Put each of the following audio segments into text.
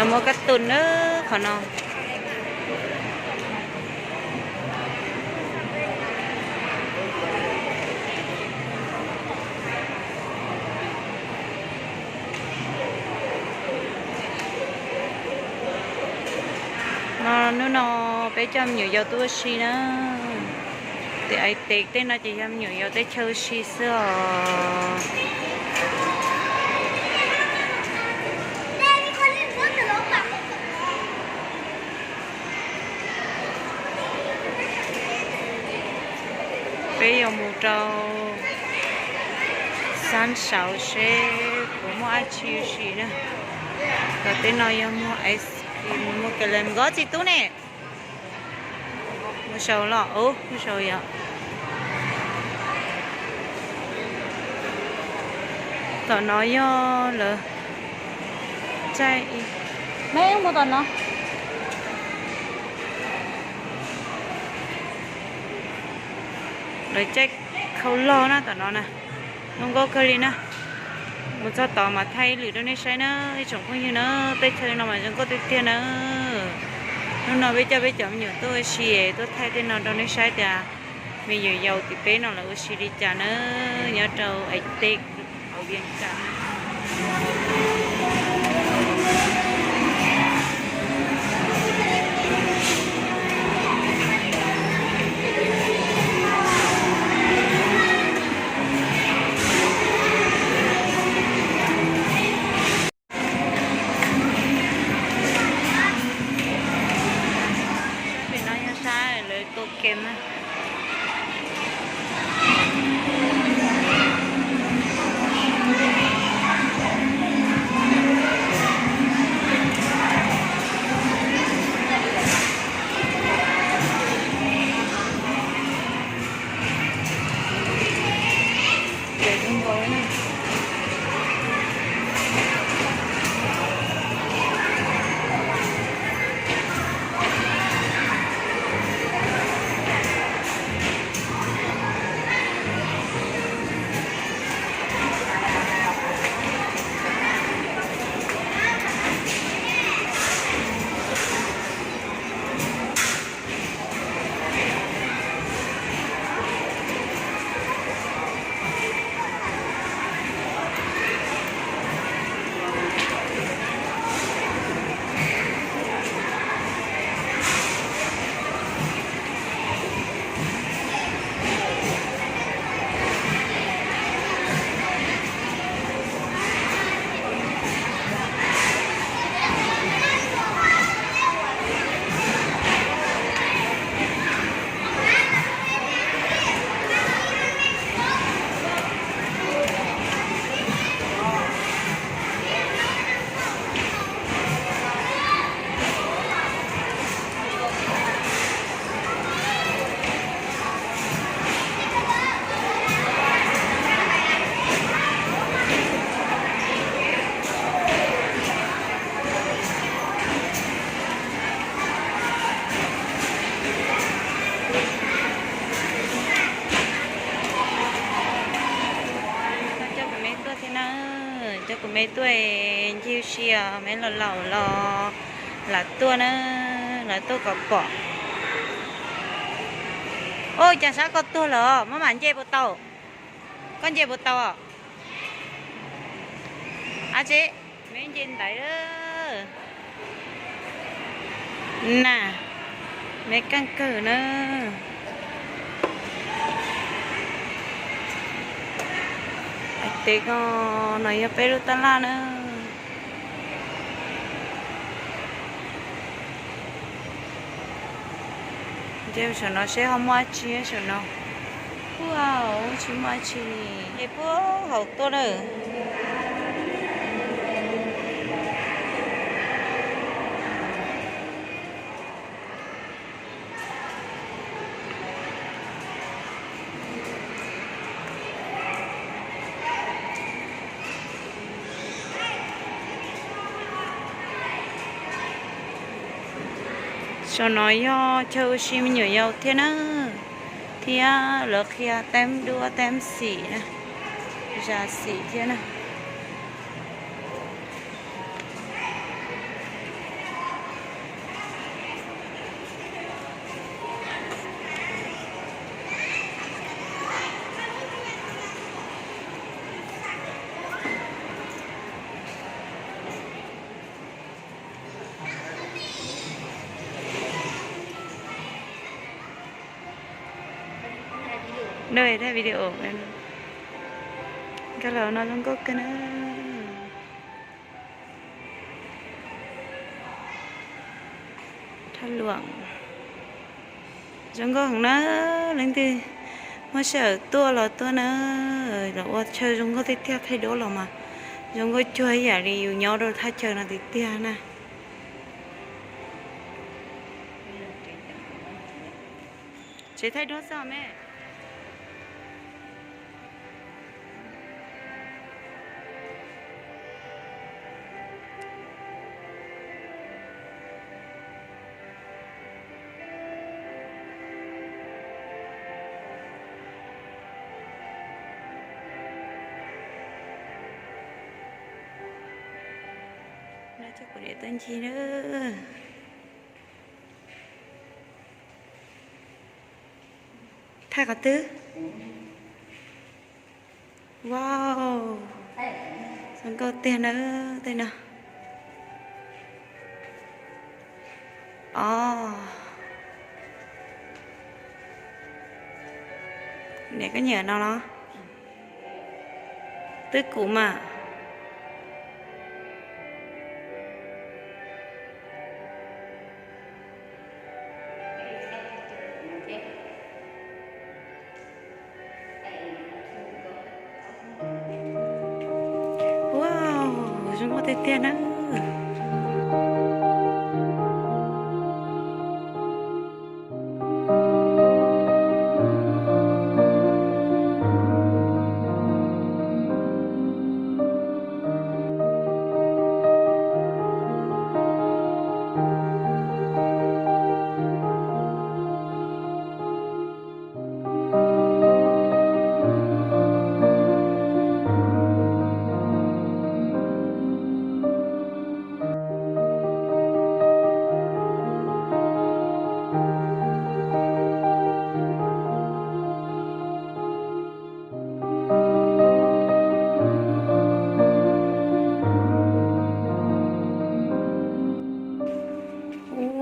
Muaj kab tus na qhov no. No, hnub no peb coj me nyuam yaus tuaj ua si na. Tim Ais Tes tej no ces yog me nyuam yaus teb chaws ua si xwb os. Peb yuav mus rau xab saud seb puas muaj dab tsi ua si na. Tom tej no yog muag ice cream, muag kas las nkos txiv tub ne. Mus saud los, mus saud yom. Tom no yog lawv, me mus tom no. Lawv caij khau log na tom no na. Zoo nkauj kawg li na. Mus txog tod mas thaij ib lwm rau nej saib na ib tsoom phooj ywg na. Teb chaws no mas zoo nkauj tiag tiag na. Hnub no peb coj peb cov me nyuam tuaj ua si, tuaj thaij tej no rau nej saib tias me nyuam yaus tim peb no lawv ua si li cas na, nyob rau Ais Tes, Vias Cas. Pem no yog sab lawv tua kem na. Coj kuv me tuaj thiab na, coj kuv me tuaj ncig ua si os, me laus laus los lam tuaj na, lam tuaj kom pom. Ua cas sab koj tuag lawm, maj mam nce puas tau? Koj nce puas tau? Ab tsi, me nce ntaiv. Na, me keej kawg na. Tes ko no yog peb lub tab laj na. Nce saum no seb ho muaj dab tsi saum no. Puag tsis muaj dab tsi li, nce puag hauv tuaj na. Saum no yog chaw ua si me nyuam yaus thiab na, thiab lawv qhia teeb duab teeb xim na, zam xim thiab na. Noj thaij video, nkag los no zoo nkauj kawg na. Thaj Luam zoo nkauj heev na. Leej twg muaj sij hawm tuaj los tuaj na, los ua chaw zoo nkauj tiag tiag, thaij duab los mas zoo nkauj cuag ib yam li yus nyob rau thaj chaw no tiag tiag na. Tsev thaij duab xwb me. Coj kuv niam tuaj ncig na. Thaij qhov twg? Wow, zoo nkauj tiag na tej no. Os, niam koj nyiam no los? Twb kum mas. Wow, zoo nkauj tiag tiag na.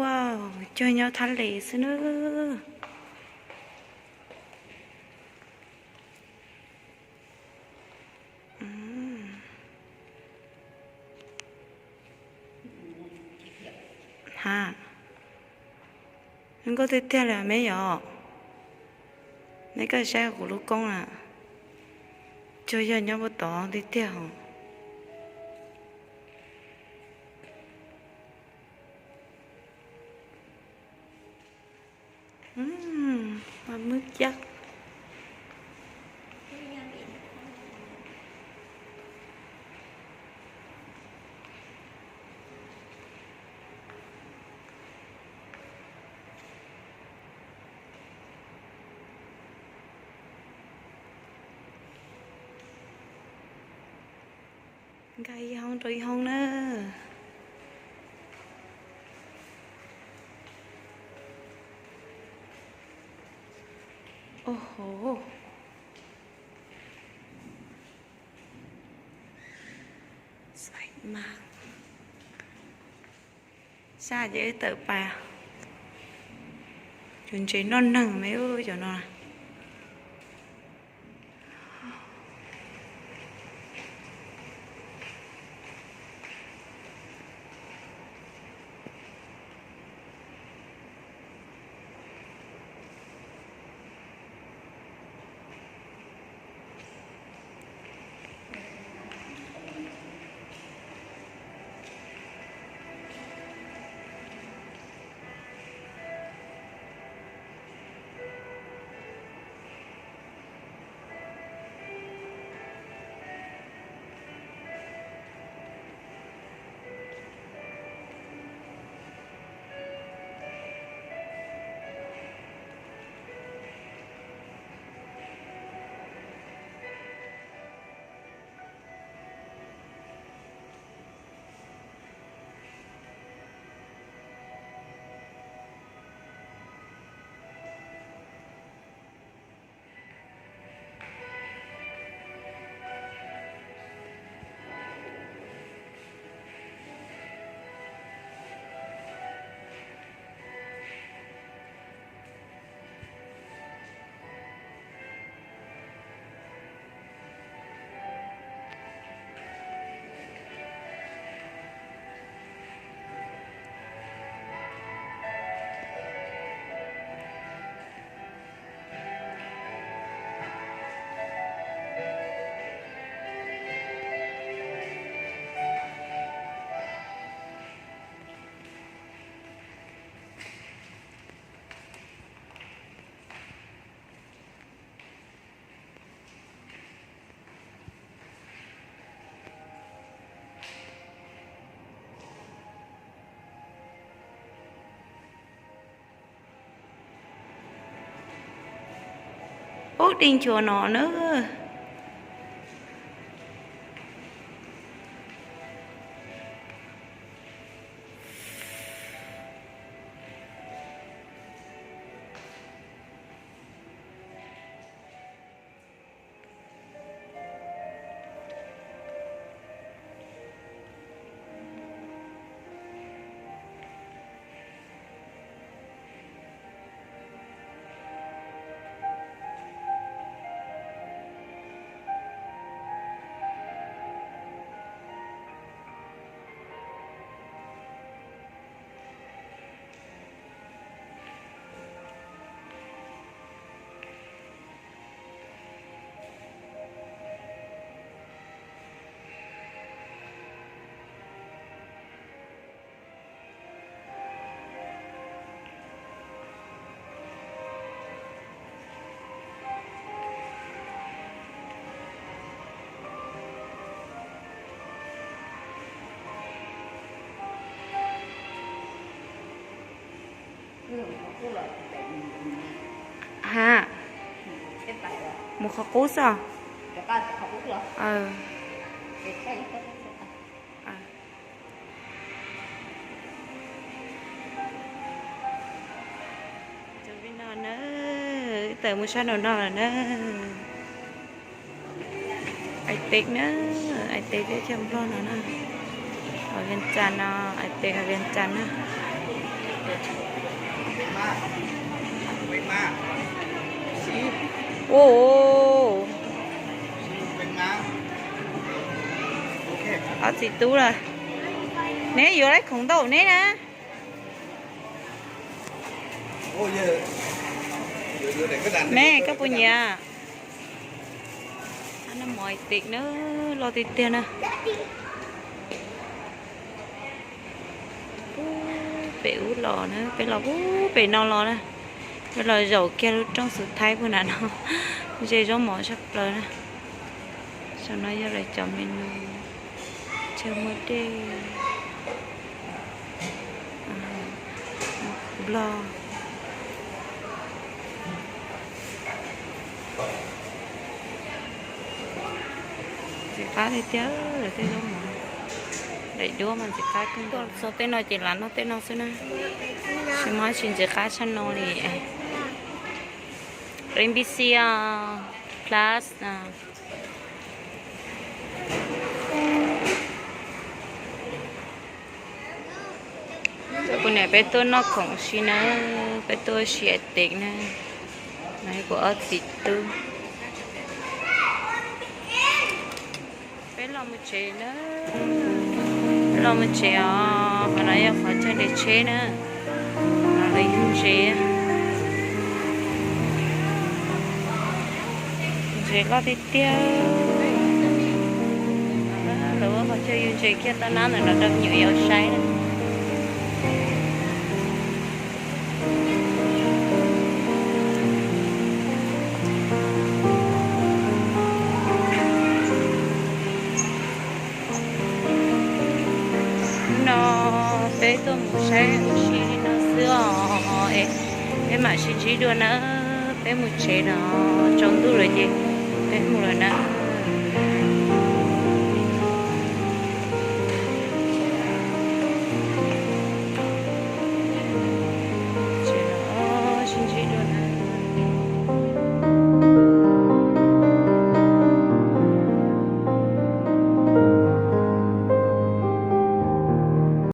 Wow, cog nyob thab les xwb na. Ha, zoo nkauj tiag tiag li me yom. Neb koj saib kuv lub koob na, cog yog nyob puag tod tiag tiag os. Mas mwb cab. Nkag ib hoob rau ib hoob na. Ua ho, xaim mas. Sab ces wb tawm pais. Cov ntses noj neeg me cov no. Tej nchuav no na. Ha, mus qhov qub xwb. Cov peb no na, wb tawm mus sab nraum no lawm na. Ais Teg na, Ais Teg thiab cov Nplog no na. Hauv Vias Cas no, Ais Teg hauv Vias Cas na. Ua, ob txiv tub lawm. Neb yuav lawv khoom ntau neb na. Me, koj puas nyiam? Noj mov Ais Teg na, loj tiag tiag na. Pem ub los na, peb los pem no los na. Peb los zaum kiag lub rooj xus thaib puag nram no, ze zaub mov tshaj plaws na. Saum no yog lawv cov menu, chaw muaj dej, Nplog. Ntxim qab tiag tiag lawv tej zaub mov, daim duab mas ntxim qab kawg nkaus. Txog tej no ces lam noj tej no xwb na, tsis muaj dab tsi ntxim qab tshaj no li. Ris npis xis os, plus. Kuv niam peb tuaj noj khoom si na, peb tuaj si Ais Teg na, no kuv ob txiv tub. Peb los mus tsev na, peb los mus tsev os, qhov no yog qhov chaw nres tsheb na, no lawv yug ntses, ntses loj tiag tiag. Lawv ua qhov chaw yug ntses kiag tau nab ntawm no rau me nyuam yaus saib na. Hnub no peb tuaj mus saib ua si li no xwb os, es peb mam sib ntsib dua na. Peb mus tsev no, tsaus ntuj lawm ces peb mus lawm na.